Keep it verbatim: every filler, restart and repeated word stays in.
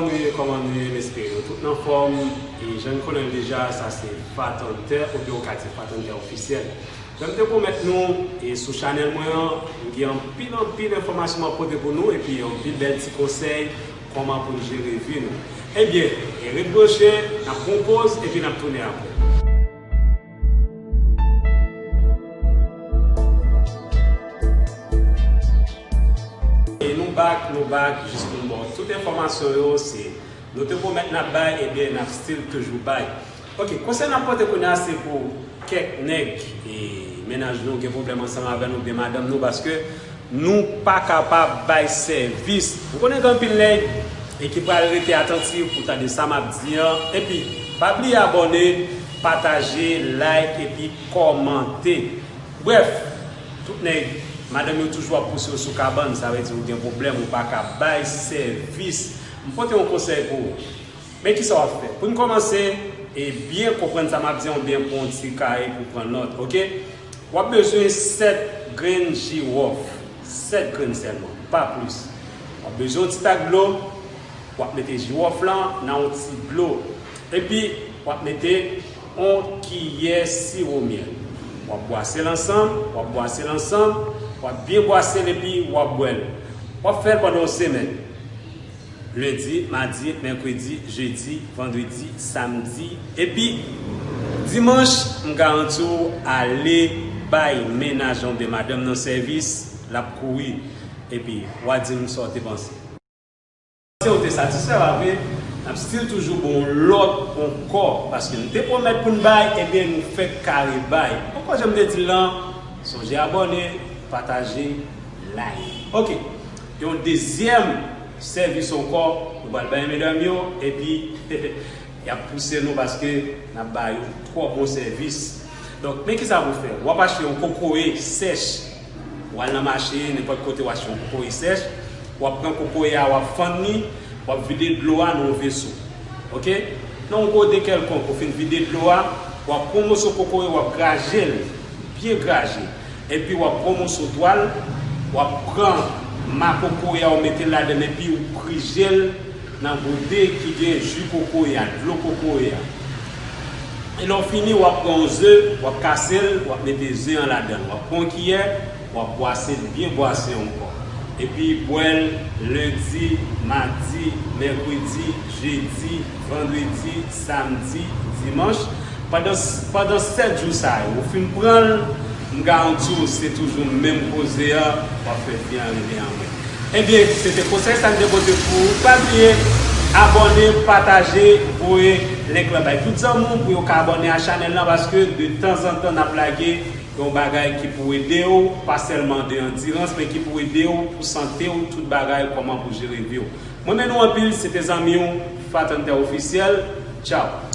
Kòman nou ye? Kòman nou ye? M espere nou tout nan fòm. E jan n konnen l deja, sa se Fatantè, oubyen ou ka di Fatantè ofisyèl. Jan m te pwomèt nou, e sou chanèl mwen an, m gen anpil, anpil enfòmasyon m ap pote pou nou, epi anpil bèl ti konsèy kòman pou n jere vi nou. Ebyen, e ret branche, n ap pran yon poz, epi n ap tounen apre. E nou back, nou back, jis pou n ba w tout enfòmasyon yo, se nou te pwomèt n ap bay, ebyen, n ap still toujou bay. Ok, konsèy n ap pote kounye a, se pou kèk nèg, e mennaj nou gen pwoblèm ansanm avè nou, oubyen madanm nou, paske nou pa kapab bay sèvis. Ou konnen gen anpil nèg e ki pral rete atantif pou tande sa m ap di an. Epi, pa bliye abòne, pataje, like, epi kòmante. Brèf, tout nèg, madanm yo toujou ap pouse yo sou kabann, sa vle di ou gen pwoblèm, ou pa ka bay sèvis. M pote yon konsèy pou ou. Men kisa w ap fè? Pou n kòmanse, e byen konprann sa m ap di an, oubyen pran yon ti kaye pou pran nòt, ok? W ap bezwen sèt grenn jiwòf, sèt grenn sèlman, pa plis. W ap bezwen yon ti tak dlo, w ap mete jiwòf lan nan yon ti dlo. Epi, w ap mete yon kiyè siwo myèl. W ap bwase l ansanm, w ap bwase l ansanm, w ap byen bwase l epi w ap bwè l. W ap fè l pandan yon semèn. Lendi, madi, mèkredi, jedi, vandredi, samdi, epi dimanch, m garanti w ale bay mennaj lan oubyen madanm nan sèvis, l ap kouri. Epi, w a di m sa w te panse. Si w te satisfè, pa vre? N ap still toujou ba w lòt ankò, paske n te pwomèt pou n bay, ebyen, nou fèk kare bay. Ankò, jan m te di l lan, sonje abòne, pataje, like. Ok, yon dezyèm sèvis ankò, nou pral bay medam yo, epi y ap pouse nou paske n ap ba yo twò bon sèvis. Donk, men kisa pou fè? W ap achte yon kokoye sèch. W al nan mache, nenpòt kote, w achte yon kokoye sèch. W ap pran kokoye a, w ap fann li, w ap vide dlo a nan yon veso. Ok? Nan yon gode kèlkonk, ou fin vide dlo a, w ap pran yon moso kokoye, w ap graje l, byen graje. Epi w ap pran yon moso twal, w ap pran ma kokoye a, w mete l ladan l, epi w prije l nan gode ki gen ji kokoye a, dlo kokoye a. E lè w fini, w ap pran yon ze, w ap kase l, w ap mete ze an ladan l. W ap pran yon kiyè, w ap bwase l, byen bwase ankò. Epi bwè l lendi, madi, mèkredi, jedi, vandredi, samdi, dimanch. Pandan, pandan sèt jou sa yo, ou fin pran l, m garanti w se toujou menm koze a, w ap fè fi an rele anmwe. Ebyen, se te konsèy sa m te pote pou ou. Pa bliye abòne, pataje, voye link lan bay tout zanmi w pou yo ka abòne a chanèl lan, paske de tanzantan n ap lage yon bagay ki pou ede w, pa sèlman de andirans, men ki pou ede w pou sante w, tout bagay, kòman pou jere vi w. Mwen renmen nou anpil, se te zanmi w, Fatantè Ofisyèl. Tchaw!